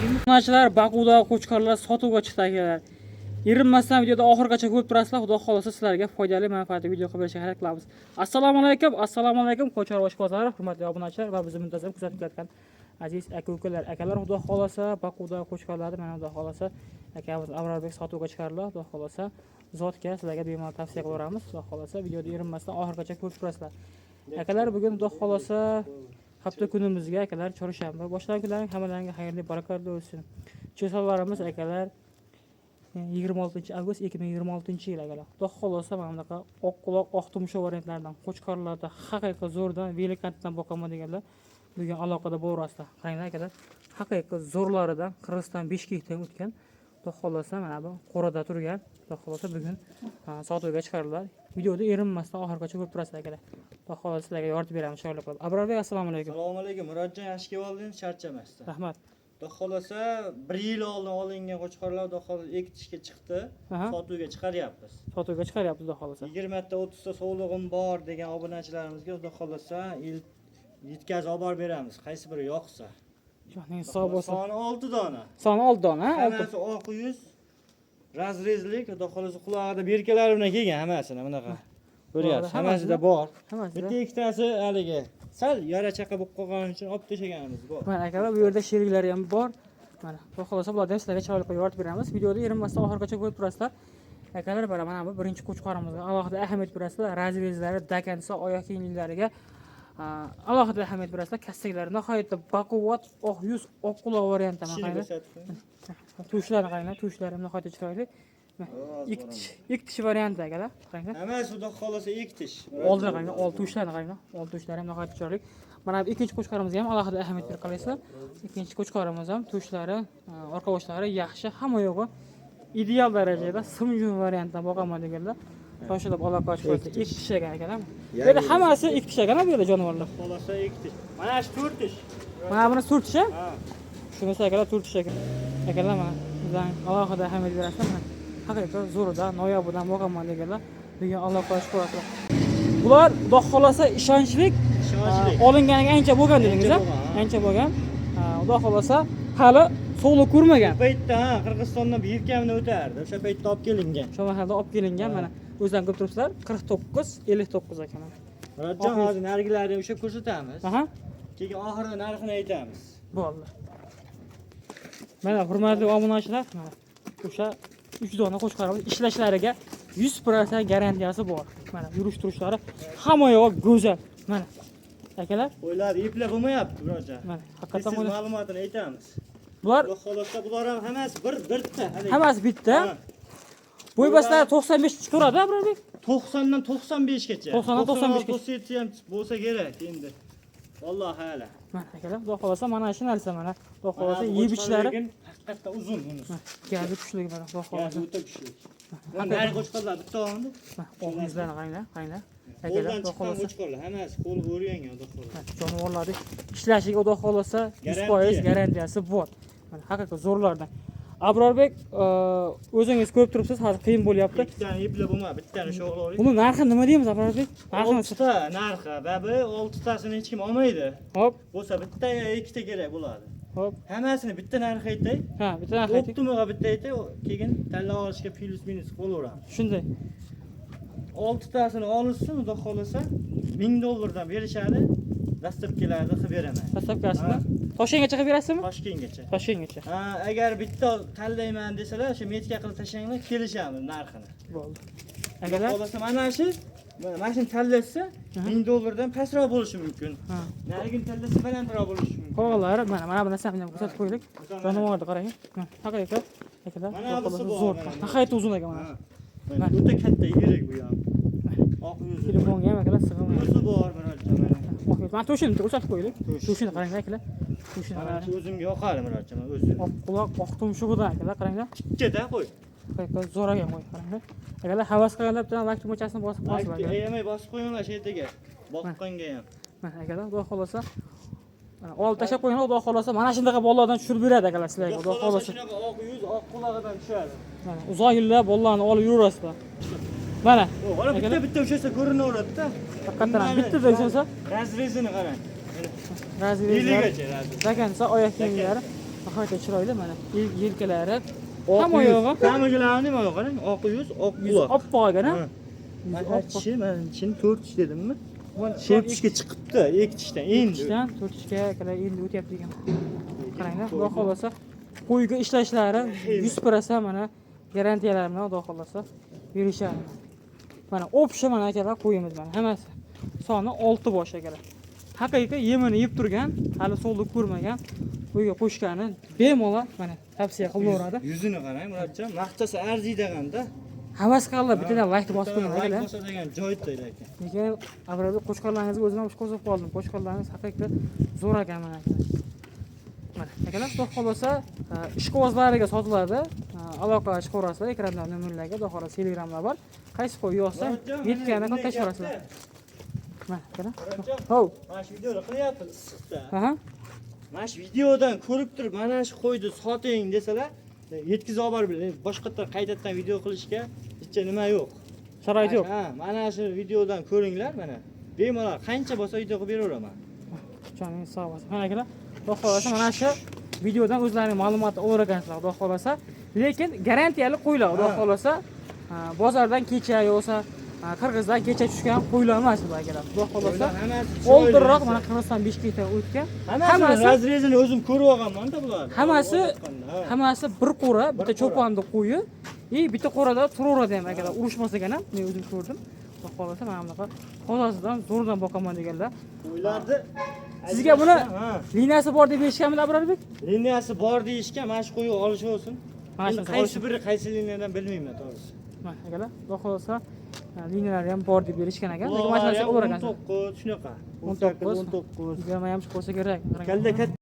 Obunachilar, Bokuda qo'chqorlar sotuvga chiqdi, akalar. Erinmasdan videoda oxirigacha ko'rib turasizlar. Xudo xohlasa, sizlarga foydali, manfaatli video qilib berishga harakat qilamiz. Assalomu alaykum, assalomu alaykum, Qo'chqor ishqibozlari, hurmatli obunachilar va bizni muntazam kuzatib kelayotgan aziz aka ukalar. Akalar, xudo xohlasa, Bokuda qo'chqorlarni mana, xudo xohlasa, akamiz Abrorbek sotuvga chiqardilar. Xudo xohlasa, zotga sizlarga bemalol tavsiya qilaveramiz. Xudo xohlasa, videoda erinmasdan oxirigacha ko'rib turasizlar. Akalar, bugun, xudo xohlasa, hafta kunimizga, akalar, chorshanba. Boshlangan kunlaring hammalaringga xayrli, barakotli bo'lsin. Число larimiz, akalar, 26 avgust 2026 yil, akalar. Xudo xohlasa, mana bunaqa oq quloq, oq tumshuq variantlardan, qo'chqorlarda haqiqiy zo'rdan, великан dan boqaman deganlar bugun aloqada bo'laverasizlar. Qaranglar, akalar, haqiqiy zo'rlaridan, Qirg'iziston Bishkekdan o'tgan. Xudo xohlasa, mana bu qo'rada turgan. Xudo xohlasa, bugun sotuvga chiqariladi. Videoda erinmasdan oxirigacha ko'rib turasizlar, akalar. Xudo xohlasa, sizlarga yoritib beramiz chiroyli qilib. Abrorbek, assalomu alaykum. Assalomu alaykum, Murodjon, yaxshi kelib oldingiz, charchamasdan. Rahmat. Xudo xohlasa, bir yil oldin olingan qo'chqorlar, xudo xohlasa, ikki tishga chiqdi. Sotuvga chiqaryapmiz. Sotuvga chiqaryapmiz, xudo xohlasa. 20 ta, 30 ta sovlig'im bor degan obunachilarimizga, xudo xohlasa, yetkazib olib borib beramiz, qaysi biri yoqsa. Joning sog' bo'lsin. Soni 6 dona. Soni 6 dona, ha? 6. Hammasi oq yuz, разрез lik, xudo xohlasa, qulog'ida бирка lari bilan kelgan hammasini bunaqa. Ko'ryapsiz, hammasida bor. Hammasida. Bitta ikkitasi haligi sal yara chaqa bo'lib qolgani uchun olib tashlaganimiz bor. Mana, akalar, bu yerda sheriklari ham bor. Mana, xudo xohlasa, bularni ham sizlarga chiroyli qilib yoritib beramiz. Videoda erinmasdan oxirigacha ko'rib turasizlar. Akalar, mana bu birinchi qo'chqorimizga alohida ahamiyat berasizlar. Разрез lari, до конца, oyoq kiyimlariga alohida ahamiyat berasizlar. Kastaklari nihoyatda baquvvat, oq yuz, oq quloq variantda. Mana, Tishini qaranglar. ko'rsatib qo'ying. Tushlarini qaranglar, tushlari ham nihoyatda chiroyli. Ikki tish, ikki tish varianti, akalar. Qaranglar. Hammasi, xudo xohlasa, ikki tish. Oldini qaranglar, old tushlarini qaranglar. Old tushlari ham nihoyatda chiroyli. Mana bu ikkinchi qo'chqorimizga ham alohida ahamiyat berib qaraysizlar. Ikkinchi qo'chqorimiz ham tushlari, orqa boshlari yaxshi, hamma yo'g'i ideal darajada, simjun variantdan boqaman deganlar shoshilib aloqa ochib qo'ysa, ikki tish ekan, akalar. Bu yerda hammasi ikki tish ekan, bu yerda jonivorlar. Xohlasa, ikki tish. Mana shu to'rt tish. Mana buni to'rt tish, Ha. Shunisi, akalar, to'rt tish ekan. Akalar, mana bizdan alohida ahamiyat berasizlar. Mana haqiqiy zo'ridan, noyobidan boqaman deganlar bugun aloqa ochib qo'yasizlar. Bular, xudo xohlasa, ishonchlik, Ishonchli. Olinganiga ancha bo'lgan dedingiz, a? Ancha bo'lgan, ha. Ancha bo'lgan. Xudo xohlasa, hali sog'liq ko'rmagan. Bu paytda, ha, Qirg'izistondan Bishkekdan o'tardi. O'sha paytda olib kelingan. Shu mahalda olib kelingan, mana o'zlaring ko'rib turibsizlar, 49 59 ekan, mana. Murodjon, hozir narigilarni o'sha ko'rsatamiz. Keyin oxirida narxini aytamiz. Bo'ldi. Mana, hurmatli obunachilar, mana o'sha 3 dona qo'chqorimiz ishlashlariga 100% garantiyasi bor. Mana yurish turishlari hamma yo'q go'zal. Mana, akalar, Qo'ylar eplab bo'lmayapti, Murodjon. Mana haqiqatan Siz ma'lumotini aytamiz. Bular Xudo xohlasa, bular ham hammasi bir bitta. Haligi. Hammasi bitta. Ha. Bo'y bastlari 95 chiqaveradi, Abrorbek? 90 dan 95 gacha. 90 dan 95 gacha. 97 ham bo'lsa kerak endi. Vallohu a'lam. Mana, akalar, xudo xohlasa, mana shu narsa, mana, xudo xohlasa, Mana bu yeb ichishlari lekin haqiqatdan uzun bunisi. Gazi kuchli, mana, xudo xohlasa. Gazi o'ta kuchli. Mana nari qo'chqorlar bitta olindi. Mana oq yuzlarni qaranglar, qaranglar. Akalar, Qo'ldan xudo chiqqan xohlasa. qo'chqorlar hammasi qo'lga o'rgangan, xudo xohlasa. Mana, jonivorlarni ishlashiga, xudo xohlasa, 100% Garantiya. Garantiyasi bor. Mana haqiqiy zo'rlardan. Abrorbek, o'zingiz ko'rib turibsiz, hozir qiyin bo'lyapti. Ikkitani eplab bo'lmadi, bittani ushlab. Buni narxi nima deymiz, Abrorbek? Narxini Oltita narxi, babi oltitasini hech kim olmaydi. Bo'lsa bitta yo ikkita kerak bo'ladi. Hammasini bitta narx aytay. Ha, bitta narx ayting. Оптом iga bitta aytay, keyin tanlab olishga плюс минус bo'laveramiz. Shunday. Oltitasini olishsin, xudo xohlasa, 1000 dollardan berishadi. Доставка larni qilib beraman. Доставка sini Toshkentgacha qilib berasizmi? Toshkentgacha. Toshkentgacha. Ha, agar bitta tanlayman desalar, o'sha метка qilib tashlanglar, kelishamiz narxini. Bo'ldi. Xudo Akalar, xohlasa, mana shu mana shuni tanlashsa, 1000 dollardan pastroq bo'lishi mumkin. Narigini tanlasa, balandroq bo'lishi mumkin. Qog'ozlari, mana bu narsani ham ko'rsatib qo'yaylik. Jonivorni qarang. Mana haqiqiy, akalar, Mana xudo bunisi xohlasa, bor, zo'r. mana bu. Nihoyatda uzun ekan, mana. Ha. Mana o'ta katta, yirik bu ham. Oq yuzi. Telefonga ham, akalar, sig'maydi. Bunisi bor, Murodjon, mana. Mana to'shini ko'rsatib qo'yaylik. To'sh. To'shini qaranglar, akalar. To'shini Mana qaranglar. shu o'zimga yoqadi, Murodjon, mana o'zi. Oq quloq, oq tumshug'idan, akalar, qaranglar. Tikkada qo'y. Haqiqiy zo'r ekan qo'y, qaranglar. Akalar, havas qilganlar bilan layk tugmachasini bosib qo'yasizlar, akalar. Ayamay bosib qo'yinglar shu yerga. Boqqanga ham. Mana, akalar, xudo xohlasa, mana olib tashlab qo'yinglar, xudo xohlasa, mana shunaqa bolalardan tushirib beradi, akalar, sizlarga, xudo xohlasa. Shunaqa oq yuz, oq qulog'idan tushadi. Mana uzoq yillar bolalarni olib yuraverasizlar. Mana. Mana bitta Akalar. bitta ushlasa ko'rinaveradida. Haqiqatdan ham bittada ushlasa Разрез ini qarang. Разрез lar. Beligacha разрез. До конца oyoq kiyimlari. Nihoyatda chiroyli mana yelkalari. Oq Hamma yuz. yog'i. Hammagilarni nima qarang, oq yuz, oq Yuzi quloq. oppoq ekan, ha? Ha. Yuzi Mana oppoq. tishi, mana tishini 4 tish dedimmi? 4 tishga chiqibdi, 2 tishdan endi. Tishdan 4 tishga akalar endi o'tyapti ekan. Qaranglar, Xudo xohlasa qo'yga ishlashlari 100% mana garantiyalar bilan Xudo xohlasa berishadi. Mana общий mana akalar qo'yimiz mana hammasi. Soni 6 bosh akalar. Haqiqiy yemini yeb turgan, hali so'lni ko'rmagan qo'yga qo'shgani bemalol mana tavsiya qilaveradi. Yuzini qarang, Muratjon, maqtasa arziydiganda. Havas qilib bittadan laykni bosib qo'ying Layk akalar. bosadigan joyda lekin. Lekin Abrorбек qo'chqorlaringizga o'zim ham qo'zib qoldim. Qo'chqorlaringiz haqiqiy zo'r ekan mana akalar. Mana akalar, Xudo xohlasa ishqibozlariga sotiladi. Aloqa chiqaverasizlar ekranda nomerlarga, Xudo xohlasa Telegramlar bor. Qaysi qo'y yoqsa, Muratjon, mana yetganini bunday tashlaverasizlar. katta. Mana akalar. Muratjon, Hov. mana shu videoni qilyapmiz issiqda. Aha. Mana shu videodan ko'rib turib, mana shu qo'yni soting desalar, yetkazib olib borib, boshqatdan qaytadan video qilishga hech nima yo'q. Sharoit yo'q. Ha, mana shu videodan ko'ringlar mana. Bemalol qancha bo'lsa video qilib beraveraman. Joningiz sog' bo'lsin. Mana akalar, Xudo xohlasa mana shu videodan o'zlaring ma'lumot olar ekansizlar, Xudo xohlasa. Lekin garantiyali qo'ylar, Xudo Ha. xohlasa. Bozordan kecha yo'qsa, Qirg'izdan kecha tushgan qo'ylar emas bu akalar. Xudo xohlasa. Qo'ylar hammasi chiroyli. Oldinroq mana Qirg'iziston Bishkekdan o'tgan. Hammasini Hammasi разрез ini o'zim ko'rib olganman-da bularni. Hammasi bir qo'ra, bitta qo'ra. cho'ponni qo'yi, и bitta qo'rada turaveradi ham akalar, urushmas ekan ham, men o'zim ko'rdim. Xudo xohlasa mana bunaqa tozasidan zo'rdan boqaman deganlar. Qo'ylarni Sizga buni Ha. liniyasi bor deb eshitganmidi Abrarbek? Liniyasi bor deyishgan, mana shu qo'yni olishaversin. Mana Endi shuni qaysi biri qaysi liniyadan bilmayman to'g'risi. Mana akalar, Xudo xohlasa liniyalari ham bor deb berishgan ekan. Lekin mana shu narsa Uloqlari olar ham ekansiz. 19 shunaqa. 19, 19. 20 ham chiqib qolsa kerak. Kalla katta.